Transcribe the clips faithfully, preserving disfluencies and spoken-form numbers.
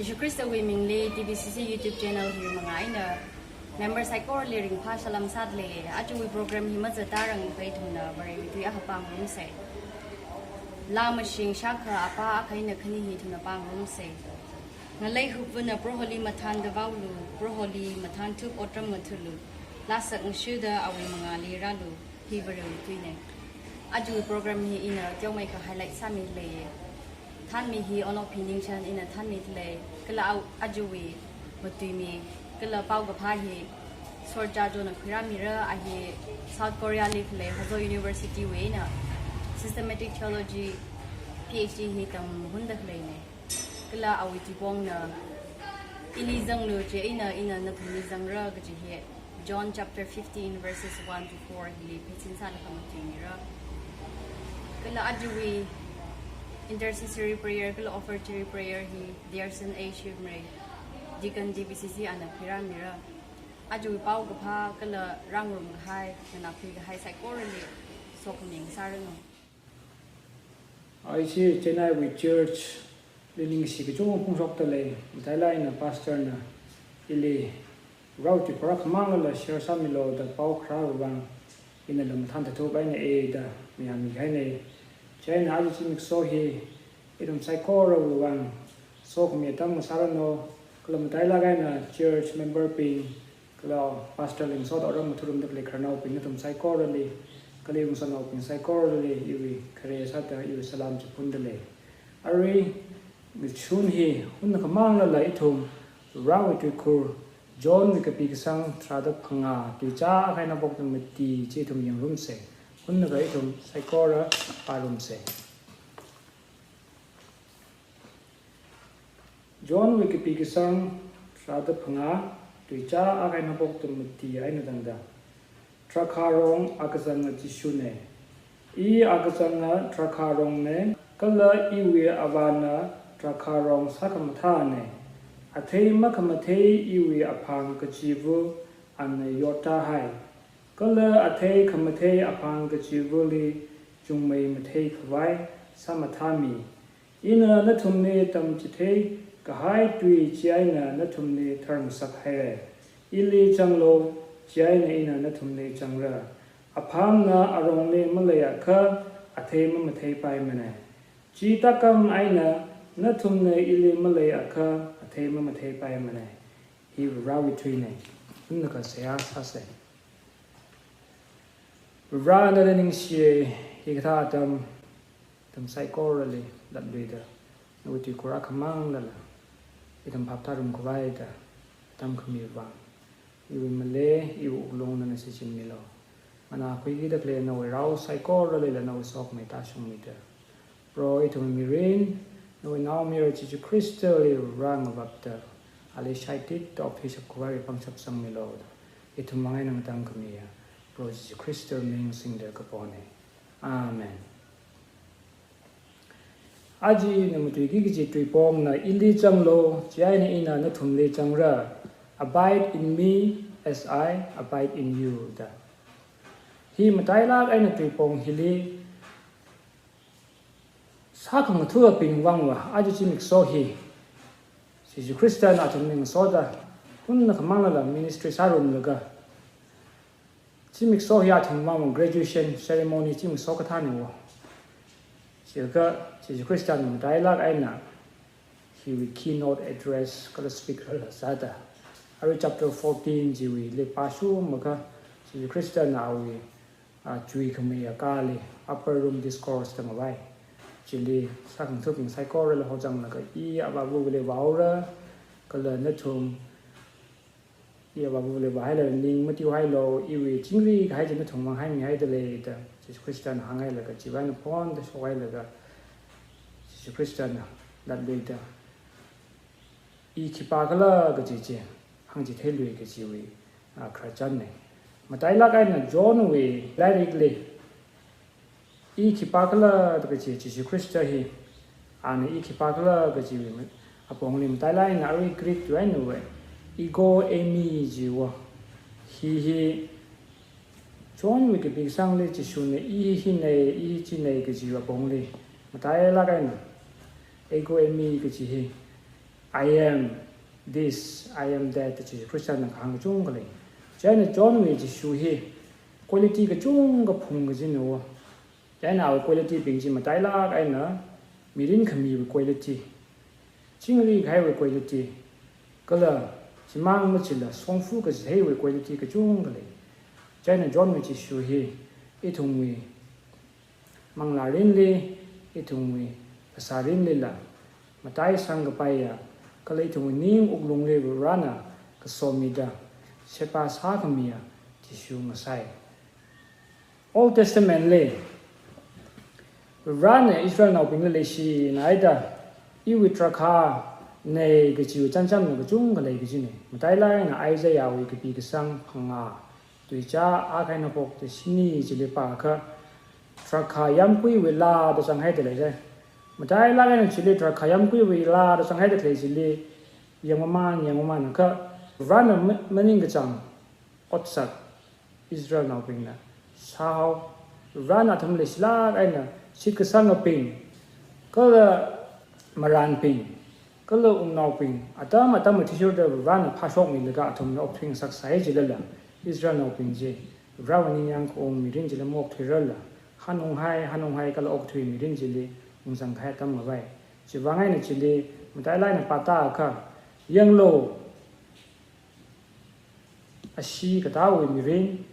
Jesu Khristawui mingli T B C C YouTube channel hi manga eina member saikorali ringphā salam sādalei. Ajawui program hi mazatda rāngakha ithumna Varewui tui akha pāngarumsa. Laa mashing shākha apā akha eina khani hi ithumna pāngarumsa. Ngalei hupvana Proholi mathānda vaolu, Proholi mathānthup otram ngathulu, laa sakngashuda awui mangāli rālu, hi Varewui tuina. Ajawui program hi ina teomeikha highlight sāmilei. Thānmi hi Onokpi Ningshan ina thānmidalei, kala au-, ajawui matuimi, kala paokaphā hi Sorja John na khuirāmira, a hi South Korea li khalei Hoseo University wui eina Systematic Theology P H D hi tamhunda khaleina. Kala awui tuipongna, ili zanglu chieina ina nathumli zangra kaji hi John chapter fifteen verses one to four hili pheisin sālaga matuimira. Kala ajawui intercessory prayer kala offertory prayer hi Dearson A Shimray, Deacon T B C C ana khuirāmira. Ajawui paokaphā kala rāngarum kahai, nganākhui kahai saikorali sokhami ngasāranu. Ishi Chennai wui church li ningshi kachungkha phongshokdalei, matailāk eina pastor na ili Varewui tuikhur akhamang lala share sāmilu da pao kharāwui vang, inala mathānthup eina eina mayāmi kahaina. Chieina aja zimiksho hi ithum saikorawui vang sokhami atam ngasāranu, kala matailāk eina church member bing, kala pastor li ngasoda otram ngathurumda khalei khararnaobing nathum saikorali, kala ngasotnaobing saikorali iwui khare sāda iwui salam chiphundalei. Arui ngachun hi hunnakhamang lala ithum Varewui tuikhur John wui kapi kasang tharāda phangā, tuizā akha eina haophokta mati chi ithum yangrumsa. Hunnakha ithum saikora pārumsa. John wui kapi kasang tharāda phangā, tuizā akha eina haophokta mati eina tangda. Drakhārong akachanga Jishuna. I akachanga drakhārongna, kala iwui Avāna drakhārong sākhamathāna. Athei makhamathei iwui aphang kachiva̱ ana yotta hai. Kala athei khamathei aphang kachiva̱li chungmei matheikhavai sāmathāmi. Ina nathumli tamchithei kahai tui chieina nathumli tharngasak haira. Ili zanglu, chieina ina nathumli zangra. Aphangna arongli maleiakha athei mamatheipaimana. Chi tākam eina nathumna ili maleiakha athei mamatheipaimana. Hi Varewui tuina. Hunnakha seihā sāsa. Vare nali ningshi, hikathā atam, atam saikorali latluida, nawui tuikhur akhamang lala ithum phap tharum khavai da atam khami vang, iwui malei, iwui wuklung nana shichinmilu. Nganākhuikida khalei nawui rao saikoralila nawui sokhami tāshungmida, Proho, ithum mirin nawui naomayara Jesu Khristali rāngavapta, ali shaititda okthuishap khavai pangshap sangmilu da ithum vang eina ngatamkhamiya Proho Jesu Khrista ming singda kapona. Amen. Aja ina matuiki kaji tuipongna, ili zanglu, chieina ina nathumli zangra. Abide in me as I abide in you da. Hi matailāk eina tuipong hili sākhangathabing vangva, aja zimiksho hi Jesu Khristana athumli ngasoda, hunnakhamang lala ministry sārumlaga, zimiksho hi athum vang graduation ceremony zimiksho kathāna wo. Chikha Jesu Khristana matailāk eina hiwui keynote address kala speaker la sāda, arui chapter fourteen chiwuili pāshungakha, Jesu Khristana awui, a, chuikhamei akali, Upper Room Discourse da ngavai. Chili sākhangathabing saikorala hozanglaga, i Avāvali vāhaora, kala nathum i Avāvali vāhailala ning matīhailu, iwui chingri kahai chi nathum vang haimihaidalei da Jesu Khristana hānghailaga, chiwui eina phonda shokhailaga, Jesu Khristana latluida, i khipākhala kaji chi hāngchitheilui kajiwui, a, khararchanna. Matailāk eina Johnwui lairikli, i khipākhala da kaji Jesu Khrista hi, ana i khipākhala kajiwui apongli matailāk eina arui Greek tuina wui ego eimi chiwo. Hi hi Johnwui kapi kasangli Jesuna i hi hina, i hi china kajiwui apongli matailāk eina ego eimi kaji hi "I am this, I am that," da Jishu Khristana kahāng kachungkha lei. Chieina Johnwui Jishu hi quality kachungkha phung kajina wo. Chieina awui quality bing chi matailāk eina mirin khamiwui quality, chingri kahaiwui quality, kala chimang machila shongfa kachitheiwui quality kachungkha lei. Chieina Johnwui Jishu hi ithumwui manglā mirinli, ithumwui phasā mirinlila mataisang kapaiya, kala ithumwui ning wuklungli Varena kasomida sheba sākhamiya Jishu ngasai. Old Testament li Varena Israelnaobingli leishinaida, "Iwui drakhāna," kajiwui chānjamna kachungkha lei kajina. Matailāk eina Isaiahwui kapi kasang phangā, tuizā akha eina phokta shini chili pākha, drakhā yāmguiwui laa da zanghaida leisai. Matailāk eina chili drakhā yāmguiwui laa da zanghaida khalei chili yangmaman, yangmaman kha, Varena ma-, maningkachāng otsak Israelnaobingna sāhao. Varena athumli shilāk eina shitkasangabing, kala marānbing, kala wungnaobing, atam atam athishurda Varena phāshokmilaga athumna okthui ngasaksai jilala, Israelnaobing chi Varewui ningyāng kaung mirin chili maokthuirarla, hanunghai, hanunghai kala okathui mirin chili ungzang kahai atam ngavai. Chiwui vang eina chili matailāk eina pātākha, yanglu, ashee katāwui mirin,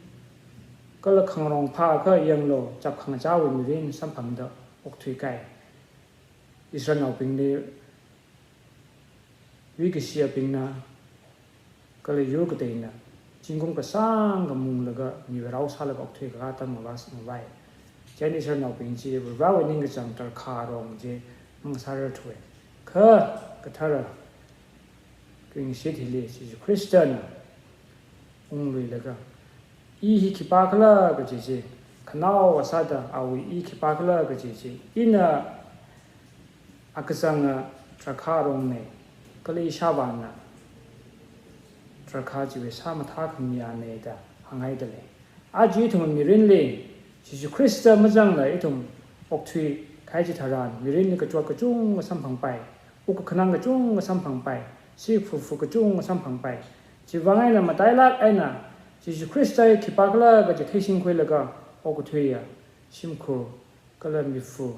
kala khangarong phākha yanglu, chap khangachāwui mirin samphangda okthui kahai. Israelnaobingli huikashiyabingna, kala yur kateina zingkum kasāngkha munglaga miwui rao sālaga okthui kahai atam ngavā, ngavai. Chieina Israelnaobing chi Varewui ningkachāng drakhārong chi mangasārarthuwa. Kha kathara kuingashi hili Jishu Khristana ungluilaga, "I hi khipākhala?" kaji chi, khanaowa sāda awui "I khipākhala?" kaji chi, "Ina akachanga drakhārongna, kala ishāvāna drakhā chiwui sāmathā khamiyana," da hānghaida lei. Aja ithum mirinli Jishu Khrista mazangla ithum okthui kahai chitharan mirinli kachot kachungkha samphangpai, wuk kakhanang kachungkha samphangpai, sikfufu kachungkha samphangpai. Chiwui vang eina matailāk eina Jishu Khrista hi khipākhala kaji theishingkhuilaga okathuiya shimkhur kala mifu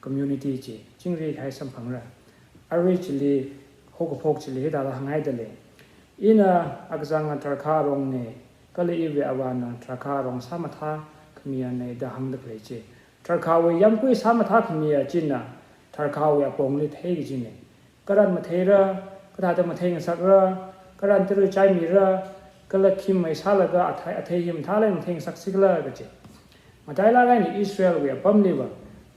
community chi chingri kahai samphangra. Arui chili haokaphok chili hithāda hānghaida lei. "Ina akachanga drakhārongna, kala iwui Avāna drakhārong sāmathā khamiyana," da hāngda khalei chi, drakhāwui yāmgui sāmathā khamiya china drakhāwui apongli thei kajina. Karan matheira, kathāda mathei ngasakra, karan tara chaimira, kala khi mai sālaga athei, athei hi mathālāk eina mathei ngasaksikhala kaji. Matailāk eina Israelwui apamliva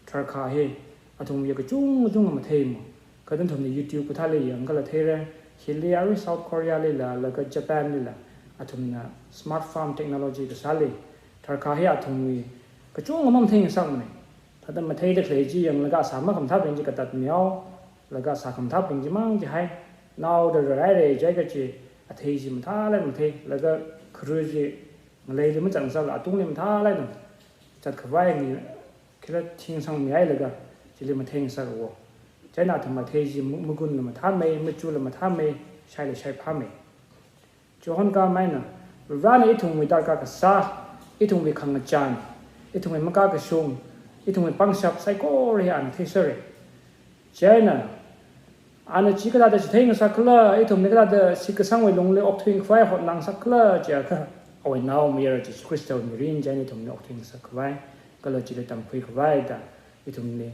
drakhā hi athumwui kachung kachungkha matheima. Kha nathumna YouTube kathāli yangkhala theira, hili arui South Korea lila, laga Japan lila, athumna smart farm technology kasāli drakhā hi athumwui kachungkha mamathei ngasakmana. Thāda matheida khalei chi yanglaga sā makhamathābing chi katatmihao, laga sā khamathābing chimang chihai, naoda rarhaira jiakha chi, athei chi mathālāk eina mathei, laga khara chi ngaleili mazangzatla atungli mathālāk eina zatkhavai, ni khila thing sangmihailaga chili mathei ngasaka wo. Chieina athum athei chi mu-, mugunla mathāmei, machula mathāmei, shaila shaiphāmei. Chihon kha maina, Varena ithumwui darkar kasā, ithumwui khangachān, ithumwui makakashung, ithumwui pangshap saikora hi ana theisera. Chieina ana chi kathāda chithei ngasakkhala, ithumna kathāda shitkasangwui lungli okthui khavai hotnā ngasakkhala jiakha, awui naomayara Jishu Khristawui mirin chieina ithumna okthui ngasakkhavai, kala chili tamkhuikhavai da ithumli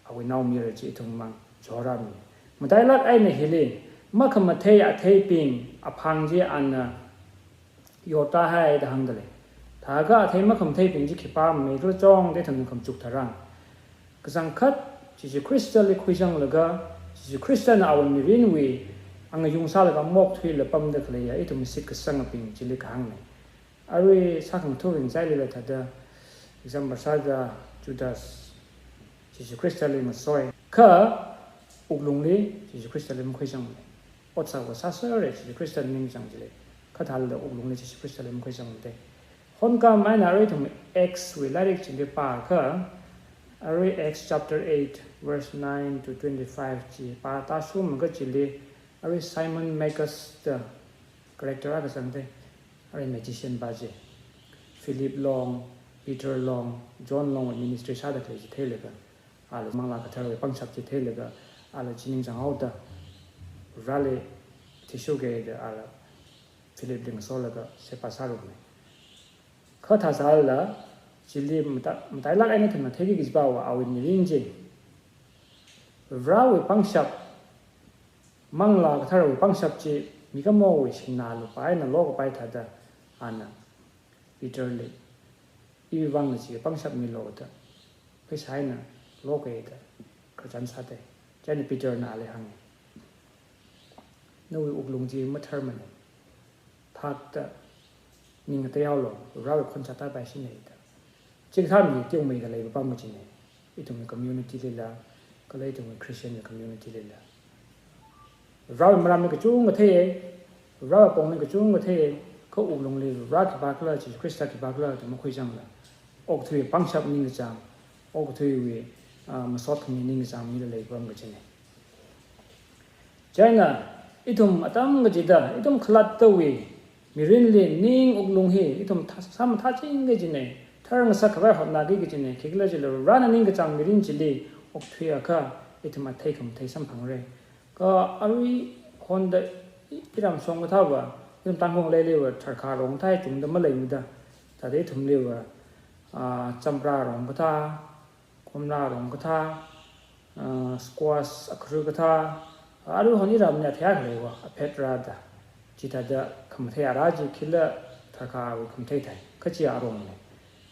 awui naomayara chi ithum mang chihorāmi. Matailāk eina hili makhamathei atheibing aphang chi ana yortāhai da hāngda lei. Thākha athei makhamatheibing chi khipā mameikhala chong da ithumna khamachuk tharan, kachangkhat Jishu Khristali khuizanglaga, Jishu Khristana awui mirinwui angayung sālaga maokthuila pamda khaleiya ithum shitkasangabing chili kahāngna. Arui sākhangathabing sailila thāda, example sāda Judas Jishu Khristali ngasoi, kha wuklungli Jishu Khristali makhuizangmana. Otsak va sāsera Jishu Khristali ningchāng chili, kha thālala wuklungli Jishu Khristali makhuizangmana. Hon kha maina arui ithum Acts wui lairik chili pākha, arui Acts chapter eight Verse nine to twenty-five chi pātāshungakha chili, arui Simon Magus da character akha zangda, arui magician pa chi. Philip long, Peter long, John long ministry sāda khalei chi theilaga, ala Manglā Katharawui pangshap chi theilaga, ala chi ningchānghaoda, Vareli athishurki da ala Philipli ngasolaga sheba sārumana. Kha thāsālala, chili mata-, matailāk eina ithumna theiki kajiva awui mirin chi, Varewui pangshap, Manglā Katharawui pangshap chi mikumowui singnā lupā eina lokapai thāda, ana Peterli, iwui vang chi pangshap milu da, pheisā eina loki da khararchan sāda. Chieina Peterna ali hānga, nawui wuklung chi matharmana, thāda ning ngateihaolu, Varewui khon sātāpaishina da. Chikathā mi teomeikha leipapam kajina, ithumwui community lila, kala ithumwui Christian community lila. Varewui maramli kachungkha theiya, Varewui pongli kachungkha theiya, kha wuklungli Vare khipākhala, Jesu Khrista khipākhala da makhuizangla, okathuiwui pangshap ningkachāng, okathuiwui, ah, masot khami ningkachāng mila leipapam kajina. Chieina, ithum atam kachida, ithum khalattawui mirinli ning wuklung hi ithum thā-, sāmathāchingki kajina, tharngasakkhavai hotnāki kajina, khikhalajila Varena ningkachāng mirin chili okthuiakha, ithum athei khamathei samphangra. Kha arui honda i-, iram shong kathāva, ithum Tangkhul ngaleiliva tharkha rong thai chungda maleimada, thāda ithumliva, ah, champra rong kathā, komla rong kathā, ah, squash akhru kathā, arui hon iramli athei akha leiva, aphet rāda, chithāda khamathei ara chi khila tharkhawui khamathei thai, kha chi arongna.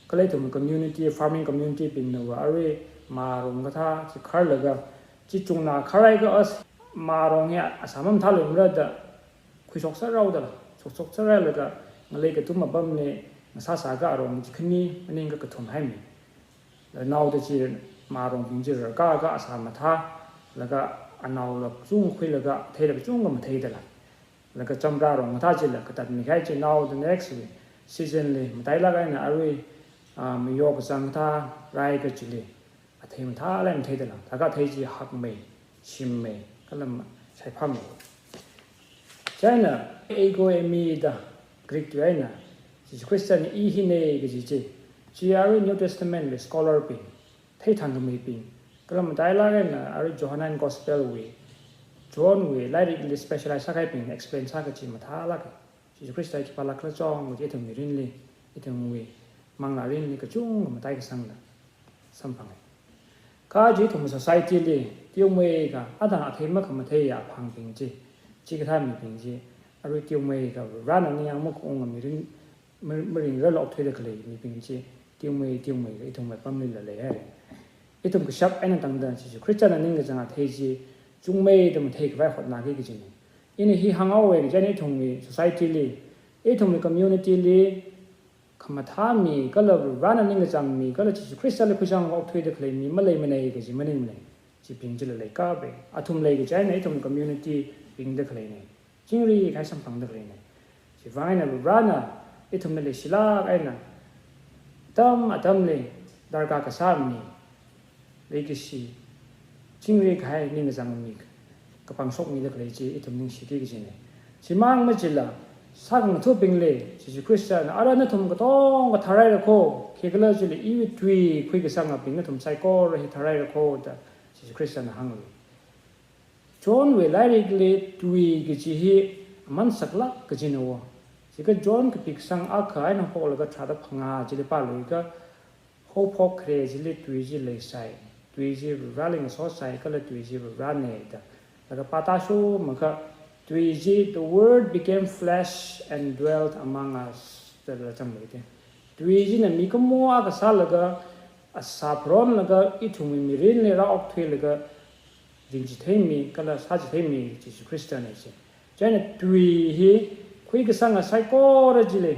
Kala ithum community, farming community bingnava arui mā rong kathā chi kharlaga, chi chungna kharhaiakha as mā rong hi asā mamathāluimara da, khuishokser haoda, shokshokser hailaga, ngalei kathum apamli ngasāsāakha arong chi khani maningakha kathum haimi. Naoda chi mā rongbing chi rarkaka asā mathā, laga anaola kachungkha khuilaga, theila kachungkha matheida lei. Laga champra rong kathā chila katatmi kahai chi naoda next wui season li matailāk eina arui, ah, mayo kazang kathā rāhaiakha chili athei mathālāk eina matheida lei. Thākha athei chi hakmei, shimmei, kala ma-, shaiphāmei. Chieina, ego eimi da Greek tui eina, Jesu Khristana i hina kaji chi, chi arui New Testament wui scholar bing, theithangkhameibing, kala matailāk eina arui Johannine Gospel wui, John wui lairikli specialize sākahaibingna explain sā kaji mathālāka. Jesu Khrista khipālākhala chong kaji ithum mirinli, ithumwui manglā mirinli kachungkha mataikasangna samphanga. Kha chi ithum society li teomeikha, adang athei makhamathei aphangbing chi, chikathā mibing chi, arui teomeikha Varena ningyāng makaunga mirin, ma-, maringrarla okthuida khalei mibing chi, teomei, teomeikha ithumwui apamlila leihaira. Ithum kashap eina tangda Jesu Khristana ningkachāng athei chi chungmeida matheikhavai hotnāki kajina. Ina hi hānghaowa kaji eina ithumwui society li, ithumwui community li, khamathā mi, kala Varena ningkachāng mi, kala Jesu Khristali khuisang okthuida khalei mi maleimanei kaji maningmanei. Chibing chila leikapa. Athum lei kaji eina ithum community bingda khaleina. Chingri kahai samphangda khaleina. Chivang eina Varena ithumli leishilāk eina, atam atamli darkar kasā mi, leikashi, chingri kahai ningkachāng mi kapangshokmida khalei chi ithum ningshiki kajina. Chimang machila, sākhangathabingli Jesu Khristana, ara nathum katonga tharhaira kho, khikhalajila iwui tui khuikasangabing nathum saikora hi tharhaira kho da Jesu Khristana hānga. John wui lairikli tui kaji hi aman saklāk kajina wo. Chikha John kapi kasang akha eina haophoklaga tharāda phangā chili pāluiakha, haophok khare chili tui chi leisai, tui chi Vareli ngasosai, kala tui chi Varena da. Laga pātāshungakha, tui chi, "The Word became flesh and dwelt among us," da la chang lei te. Tui china mikumo akha sālaga, asā pharonlaga, ithumwui mirinli rāokthuilaga, ringchitheimi, kala sāchitheimi Jesu Khristana chi. Chieina tui hi khuikasanga saikora chili,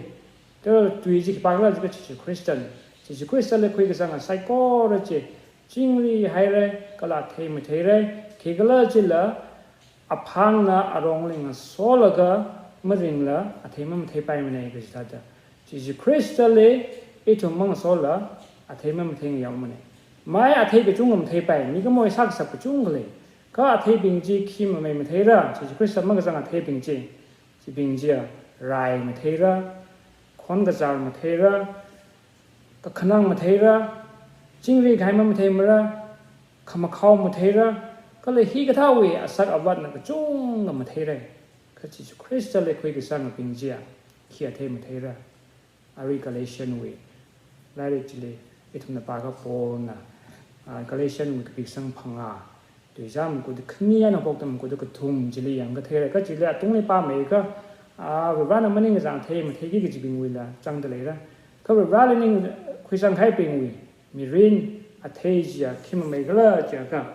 tui chi khipākhala jiakha Jesu Khristana. Jesu Khristali khuikasanga saikora chi, chingri haira, kala athei matheira, khikhalajila aphangna arongli ngasolaga maringla athei mamatheipaimanei kaji thāda. Jesu Khristali ithum mangasola athei mamatheingayaomanei. Mai athei kachungkha matheipai, mikumowui sākashap kachungkha lei. Kha atheibing chi khi mamei matheira, Jesu Khrista makazang atheibing chi. Chibing chiya rai matheira, khon kazār matheira, kakhanang matheira, chingri kahai mamatheimara, khamakhao matheira, kala hikathāwui asak avatna kachungkha matheira. Kha Jesu Khristali khuikasangabing chiya khi athei matheira. Arui Galatian wui lairik chili ithumna pākha Paulna, ah, Galatian wui kapi kasang phangā, tuizā makut khani eina haophokta makut kathum chili yangkatheira. Kha chili atungli pāmeiakha, ah, Varivarana maningkazang athei matheiki kajibingwuila zangda leira. Kha Varivarali ning khuisangkahaibingwui mirin athei chiya khi mameikhala jiakha,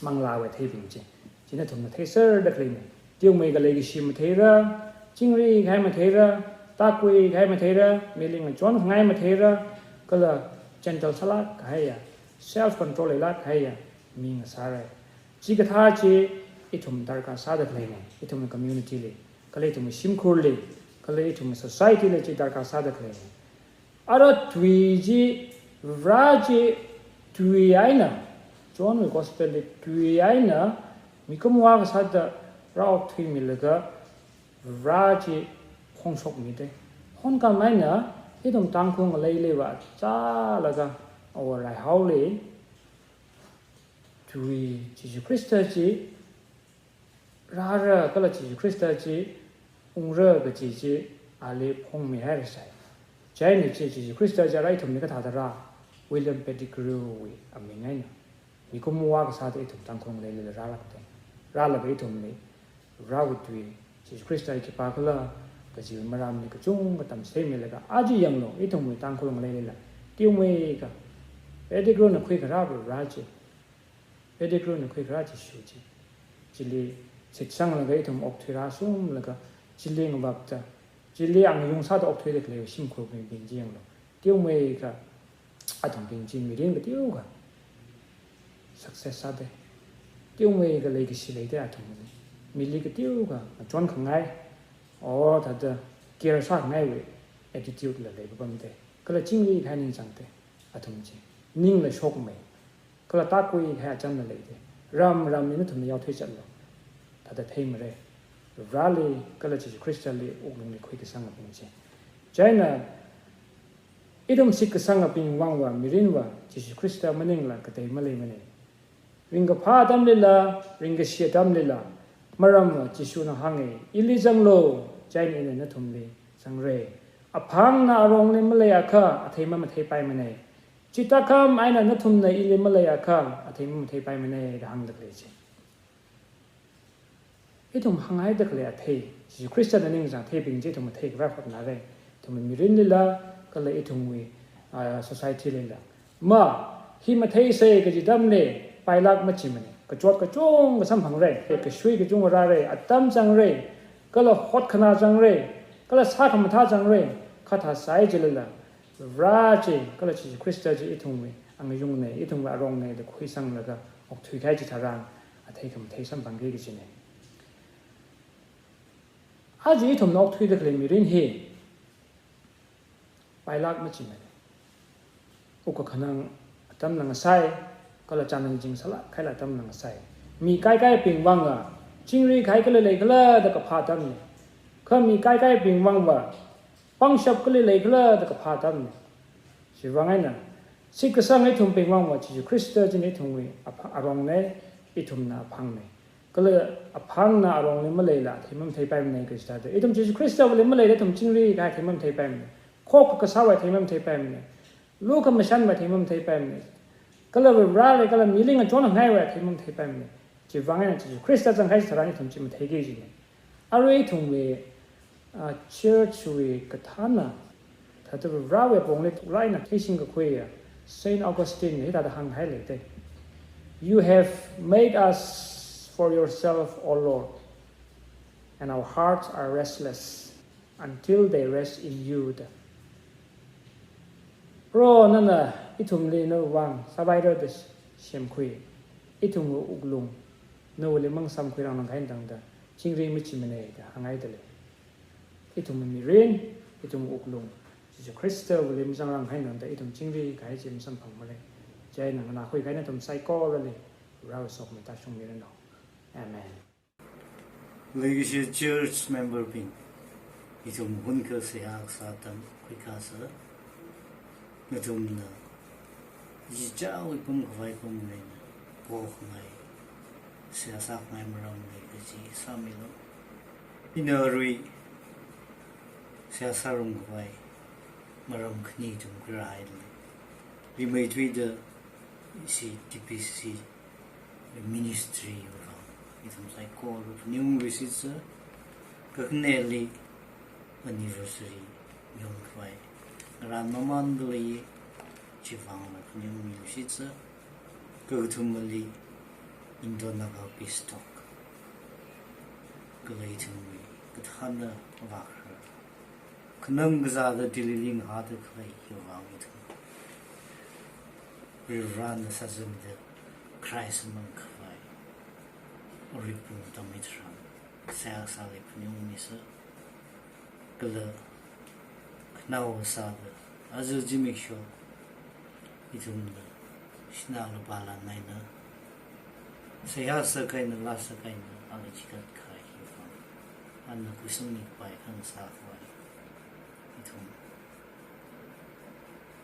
manglāwui atheibing chi. Chi nathumna theiserda khaleina. Teomeikha leikashi matheira, chingri kahai matheira, tākui kahai matheira, miling achon khangai matheira, kala gentle sālāk kahaiya, self control leilāk kahaiya mi ngasāra. Chikathā chi ithum darkar sāda khaleina, ithumwui community li, kala ithumwui shimkhurli, kala ithumwui society li chi darkar sāda khaleina. Ara tui chi, Vare chi tui eina, Johnwui Gospel li tui eina, mikumo akha sāda rāokthuimilaga, Vare chi phongshokmida. Honkhamei eina, ithum Tangkhul ngaleiliva chālaga, awo raihaoli, tui Jesu Khrista chi rāra kala Jesu Khrista chi ungra kaji chi ali phongmihairasai. Chieina chi Jesu Khrista chi ara ithumli kathāda rā, William Pettigrew wui aming eina. Mikumo akha sāda ithum Tangkhul ngaleilila rālākta. Rālaga ithumli Varewui tui, Jesu Khrista hi khipākhala kaji maramli kachungkha tamchitheimilaga, aja yanglu, ithumwui Tangkhul ngaleilila teomeikha Pettigrew na khuikharā Vare chi, Pettigrew na khuikharā Jishu chi, chili shitsanglaga ithum okthuirāsumlaga, chili ngavapta, chili angayung sāda okthuida khalei shimkhurbing chi yanglu. Teomeikha athumbing chi mirin kateokha success sāda. Teomeikha leikashi leida athum. Mili kateokha ngachon khangai, or thāda care sākhangaiwui attitude la leipapamda. Kala chingri kahai ning zangda athum chi. Ningla shokmei. Kala tākui kahai achamla leida. Ram ramli nathumna yaothui chatlu. Thāda theimara. Vareli kala Jesu Khristali wuklungli khuikasangabing chi. Chieina ithum shitkasangabing vangva, mirinva, Jesu Khrista maningla katei maleimana. Ringkaphā atamlila, ringkashi atamlila, maramva Jishuna hānga, ili zanglu, chieina ina nathumli zangra. Aphangna arongli maleiakha, athei mamatheipaimana. Chithākham eina nathumna ili maleiakha, athei mamatheipaimana, da hāngda khalei chi. Ithum hānghaida khalei athei, Jesu Khristana ningkazang atheibing chi ithum matheikhavai hotnāra. Ithum mirinlila, kala ithumwui, ah, society lila. Ma, hi matheisa kaji atamli, pailāk machimana. Kachot kachungkha samphangra, kashui kachungkha rāra, atam zangra, kala hotkhanā zangra, kala sākhamathā zangra, kha thāsai chilila, Vare chi, kala Jesu Khrista chi ithumwui angayungna, ithumwui arongna da khuisanglaga okthui kahai chitharan, athei khamathei samphangki kajina. Aja ithumna okthuida khalei mirin hi pailāk machimana. Wukkhanang atamna ngasai, kala chānjam ching sālāk kahaila atamna ngasai. Mi kaikaibing vangva, chingri kahai kali leikhala da kaphā atamna. Kha mi kaikaibing vangva, pangshap kali leikhala da kaphā atamna. Chivang eina, shitkasang ithumbing vangva, Jesu Khrista china ithumwui apha-, arongna, ithumna aphangna. Kala aphangna arongli maleila, athei mamatheipaimana kaji thāda. Ithum Jesu Khristali maleila, ithum chingri kahai athei mamatheipaimana. Khokkha kasāwui athei mamatheipaimana. Lukhamashanwui athei mamatheipaimana. Kala Vareli, kala miling achon khangaiwui athei mamatheipaimana. Chivang eina Jesu Khrista zangkahai chitharan ithum chi matheiki kajina. Arui ithumwui, ah, church wui kathāna, thāda Varewui apongli thuklāk eina theishing kakhuiya, Saint Augustine hithāda hānghai leida. "You have made us for yourself, O Lord, and our hearts are restless until they rest in you," da. Proho, nana ithumli nawui vang sāpaira da semkhui. Ithumwui wuklung nawuili mang samkhuirang nang kahai tangda, chingri machimana da hānghaida lei. Ithumwui mirin, ithumwui wuklung, Jesu Khristawuili mazangrang kahai tangda, ithum chingri kahai chi masamphangmara. Chieina nganākhui kahai nathum saikorali Varena sokhami tāshungmiranu. Amen. Leikashi church member bing, ithum hunakha seihā kasā atam khuikasā, nathumna ichichāwui pamkhavai pamngaina pokhangai, seihā sākhangai maram leikachi sāmilu. Ina arui seihā sārumkhavai maram khani ithum khuirāhaili, rimeithuida ishi T B C C ministry wui vang ithum saikora phaningungluishitsa, kakhaneli anniversary yonkhavai ngarān mamānda lei, chivangla phaningungluishitsa, kakathumali Indo-Naga peace talk, kala ithumwui kathāna vākharar khanang kazāda Delhili ngahāda khalei hiwui vang ithum Varivarana sāzamida Christ mangkhavai arui pung atam hitharan seihā sāli phaningungmisa, kala khanao sāda aja zimiksho ithumna sinā lupā lan eina seihā sākahaina, laa sākahaina, ali chikat kahai hiwui vang ana khuisangmi kapai khangasā khavai ithum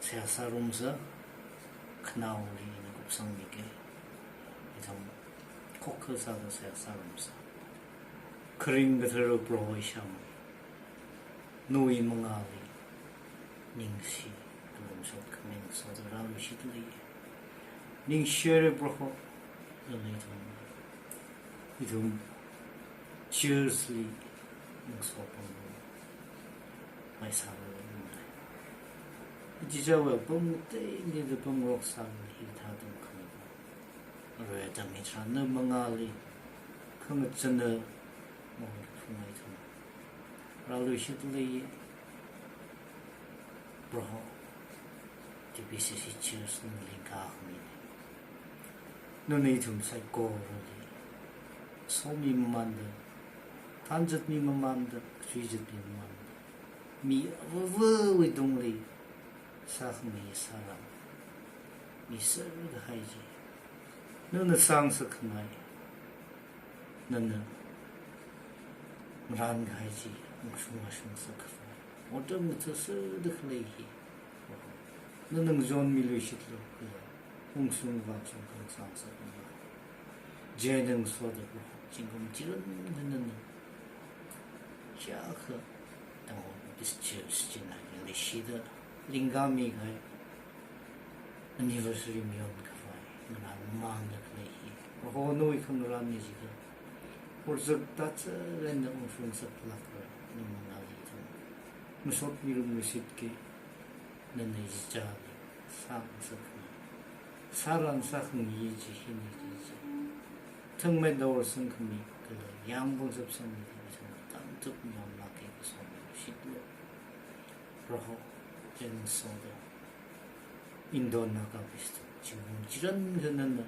seihā sārumsa, khanaoli ina kupsangmika. Ithum khokkha sāda seihā sārumsa. Kharing kathara Proho ishāmei, nawui mangāli ningshi, kalungshot khami ngasoda rāluishitli. Ningshire Proho, nana ithum, ithum church li ngaso pamlu, maisālu nana. Ichichāwui apam ngatei ngatei pamngarok sāli hithāda atam khani. Arui atam hitharan na mangāli khangachana maoli phungai ithum rāluishitli Proho, T B C C church nali lingkā khami. Nana ithum saikorali somi mamānda, thanzatmi mamānda, chuizatmi mamānda, mi avāvawui tungli sākhami sāran, mi serkahai chi nana sāngasakkhangai, nana ngarānkahai chi ungshung vāshung ngasakkhavai, otram ngathā serda khalei hi nana ngachonmiluishitlu kala ungshung vāshung khangasā ngasaklu. Chieina ngasoda Proho, zingkum chiranda nana hiyākha Tangkhul Baptist Church china leishida lingkāmi kahai anniversary mayonkhavai ngarān mamānda khalei hi Proho nawui khangarānna jiakha, horzak tazat eina ungshung ngasaklākra, na mangāli ithum masotmirumluishitki, nana ichichāli sāngasakmi, sāran sākhami chi hina chi chi, thangmeida horsangkhami kala yāng pangshap sangmi hi ithum tangtup mayon lākki kasomiluishitlu. Proho, chieina ngasoda Indo-Naga peace talk, zingkum chiranga nana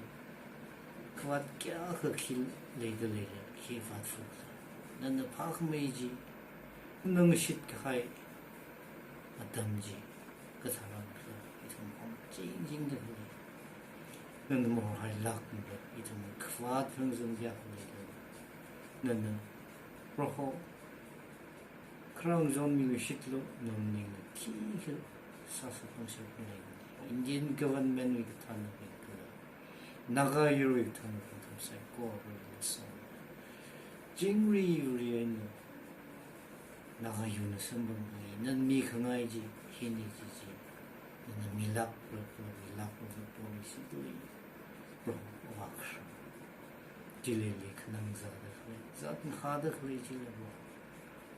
khavāt kayākha khi leida leila, khi vātfukla, nana phākhamei chi nana ngashitkahai atam chi katharan khala ithum khongching chingda khalei, nana mahorhailākmida ithum khavāt khangazan kayākha leida, nana Proho kharā ngachonmiluishitlu, nawui maningla khikha sāsā pangshap khalei, Indian government wui kathānabing kala Naga yurwui kathānabing ithum saikorali song, chingri yurli eina Naga yurna samphangli nana mikhangai chi hina chi chi, nana milākra, milākra, Proho, situi Proho, vākharar. Chilili khanang zāda khalei, zat ngahāda khalei chila Proho,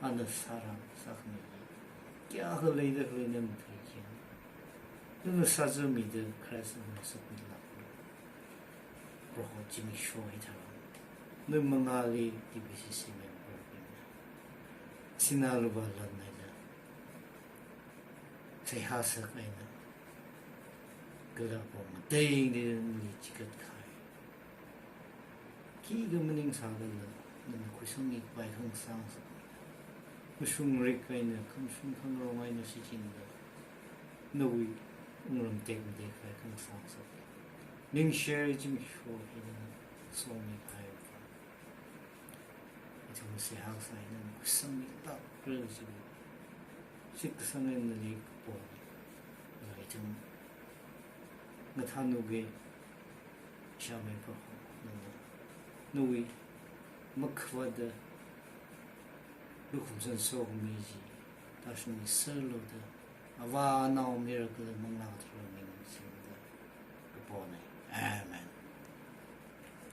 ana sāran sākhami kayākha leida khalei nana theikhui. Nana sāzamida Christ mangkasakmilāklu. Proho, zimiksho hitharan nawui mangāli T B C C member bingna sinā lupā lan eina seihā sākahaina kala apong ngatei ngatei nali chikat kahai, khikha maning sālala nana khuisangmi kapai khangasā ngasakmida, mashung rik eina, khamashung khangarong eina shichinda, nawui wungram tekmatei khavai khangasā ngasakmida, Ningshi zimiksho hina somi phai. Ithum seihā sāi nana kusangmi tak rel chi. Shitkasang eina nali kapona. Ithum ngathānuki shāmei Proho nana. Nawui makhavātda lukhum sanso khami chi. Tashung serlo da. Avānao miracle manglā kathara ming singda kapona. Amen.